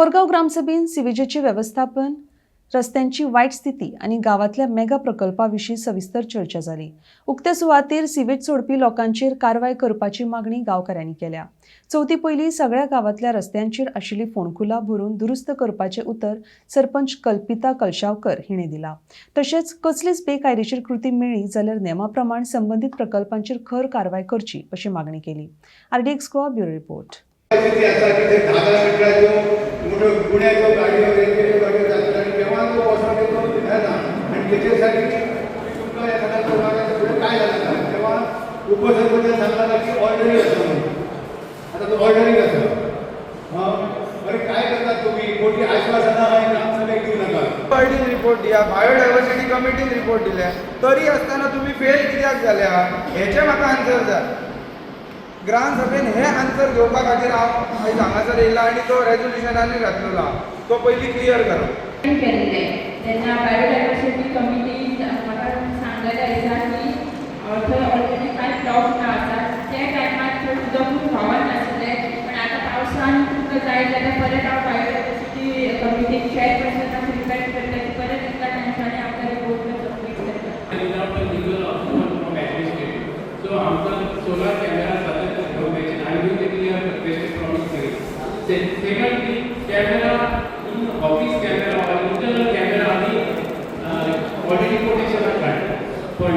कोरगांव ग्रामसभेन सिवेजेचे वेवस्थापन, रस्त्यांची वायट स्थिती आनी गांवांतल्या मेगा प्रकल्पा विशीं सविस्तर चर्चा जाली. उक्त्या सुवातेर सिवेज सोडपी लोकांचेर कारवाय करपाची मागणी गांवकारांनी केल्या. चवथी पयलीं सगळ्या गांवांतल्या रस्त्यांचेर आशिल्ली फोंडकुलां भरून दुरुस्त करपाचें उतर सरपंच कल्पिता कलशावकर हिणें दिलां. तशेंच कसलीच बेकायदेशीर कृती मेळ्ळी जाल्यार नेमा प्रमाण संबंदीत प्रकल्पांचेर खर कारवाय करची अशी मागणी केली. RDX Goa, bureau report. परिस्थिती आसा की ते 10-10 मिटराच्यो मोठ्यो गुण्याच्यो गाडयो, रेल्वेच्यो गाडयो जातात आनी केव्हा तो वचोन तो मेळना. आनी तेचेसाठी तुमकां हे सगळ्या करपाक फुडें काय जाता तेव्हा उपसरपंचान सांगला की ऑर्डरींग आसा म्हणून. आता तो ऑर्डरींग आसा. हां, अरे, काय करतात तुम्ही? खोटी आश्वासनां आणि ग्रामसभेक दिवं नाका. बर्डीन रिपोर्ट दिया, बायोडायवर्सिटी कमिटीन रिपोर्ट दिले, तरी आसतना तुमी फेल कित्याक जाल्या हेचें म्हाका आन्सर जाय. ग्रामसभेन हे आन्सर घेवपा खातीर हांव आयज हांगासर येयला आनी तो रेजोल्युशनानूय घातलेलो आहा. तो पयलीं क्लियर करा. केल्ले तेन्ना बायोडायवर्सिटी कमिटीन म्हाका सांगलेलें आसा की थंय ऑलरेडी कांय प्लॉट ना आसा. त्या टायमार थंय उदक खूब व्हांवन नासलें, पण आतां पावसान तुमकां जाय जाल्यार परत हांव बायोडायवर्सिटी कमिटीक चेअरपर्सनाक रिक्वेस्ट करता की परत एकदां तांच्यांनी आमकां रिपोर्ट सबमीट करता. Without a legal approval from administrative. So आमकां सोलार कॅमेरा सतत घेवंक मेळचे आनी ते क्लियर बेश्टे promise curry. Secondly, camera in office camera or internal camera आमी ऑलरेडी कोटेशनाक काडटा, पण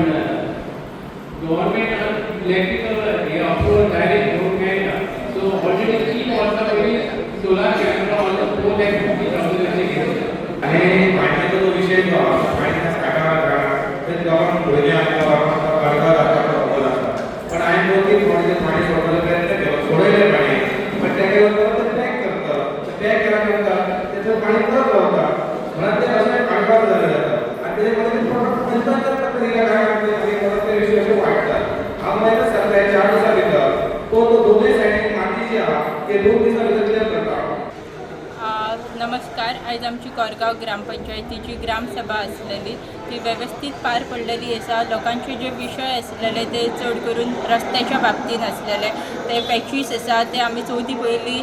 गव्हर्मेंटान इलेक्ट्रिकल हे अप्रुवल डायरेक्ट घेवंक मेळना. सो ऑलरेडी 3 वर्सां पयलीं solar camera almost 4,50,000 घेतले. आणि पाण्याचा जो विषय जो आसा, पाणी काटा ते लोकांक भुरगीं आसता, लोकांक अर्दा जाता तो खबर आसता. पण हांवें 2-3 फावटी तें पाणी सोडपाचो प्रयत्न केलो. सोडयलें पाणी, पण तेका परत ते पॅक करता. पॅक केल्या नंतर तेचं पाणी परत व्हांवता, म्हणून ते अशें काडपाक जालें जाता आनी तेजे मध्ये ते प्रोडक्ट पंचायत दिल्या काय मागीर परत ते विशय अशे वाडटा. हांव मागीर सांगता, 4 दिसां भितर तो तो दोनूय सायडीन माती जी आहा ते 2 दिसां भितर क्लियर करता. नमस्कार. आयज आमची कोरगांव ग्रामपंचायतीची ग्रामसभा आसलेली, ती वेवस्थीत पार पडलेली आसा. लोकांचे जे विशय आसलेले ते चड करून रस्त्याच्या बाबतीन आसलेले. ते पॅचीस आसा, ते आमी चवथी पयलीं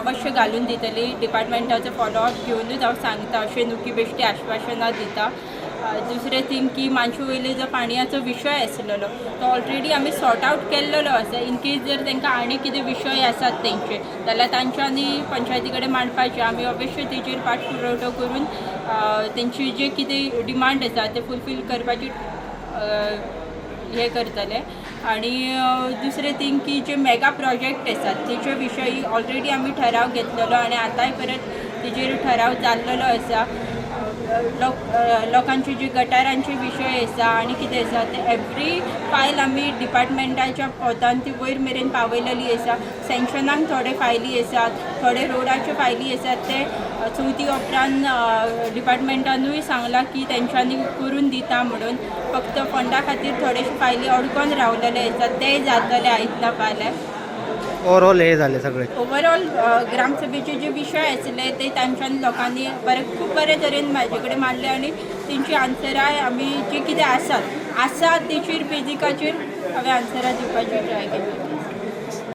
अवश्य घालून दितली. डिपार्टमेंटाचो फॉलोअप घेवनूच हांव सांगता अशें न्हू की बेश्टी आश्वासनां दिता. दुसरें थींग की मानशे वयले जो पाणयाचो विशय आसलेलो तो ऑलरेडी आमी सॉर्ट आवट केल्लेलो आसा. इन केस जर तांकां आनी कितें विशय आसात तेंचे जाल्यार तांच्यांनी पंचायती कडेन मांडपाचे. आमी अवश्य तेजेर पाठपुरवठो करून तेंची जे कितें डिमांड आसा ते फुलफील करपाची हें करतले. आणि दुसरें थींग की जे मेगा प्रोजेक्ट आसात तेचे विशयी ऑलरेडी आमी ठराव घेतलेलो आनी आतांय परत तेजेर ठराव जाल्लेलो आसा. लोकांचे जे गटारांचे विशय आसा आनी कितें आसा ते एवरी फायल आमी डिपार्टमेंटाच्या पोंतान ती वयर मेरेन पावयलेली आसा. सँक्शनाक थोडे फायली आसात, थोडे रोडाच्यो फायली आसात. ते चवथी उपरांत डिपार्टमेंटानूय सांगलां की तेंच्यांनी करून दिता म्हणून. फक्त फंडा खातीर थोडेशे फायली अडकोन रावलेले आसात, ते जातले आयज ना फाल्यां. ओव्हरऑल हे झाले सगळे. ओवरऑल ग्रामसभेचे जे विशय आसले ते तांच्यान लोकांनी बरे, खूब बरे तरेन म्हाजे कडेन मांडले आनी तेंची आन्सरां आमी जी कितें आसात आसा तेचेर बेजिकाचेर हांवें आन्सरां दिवपाची ट्राय केली.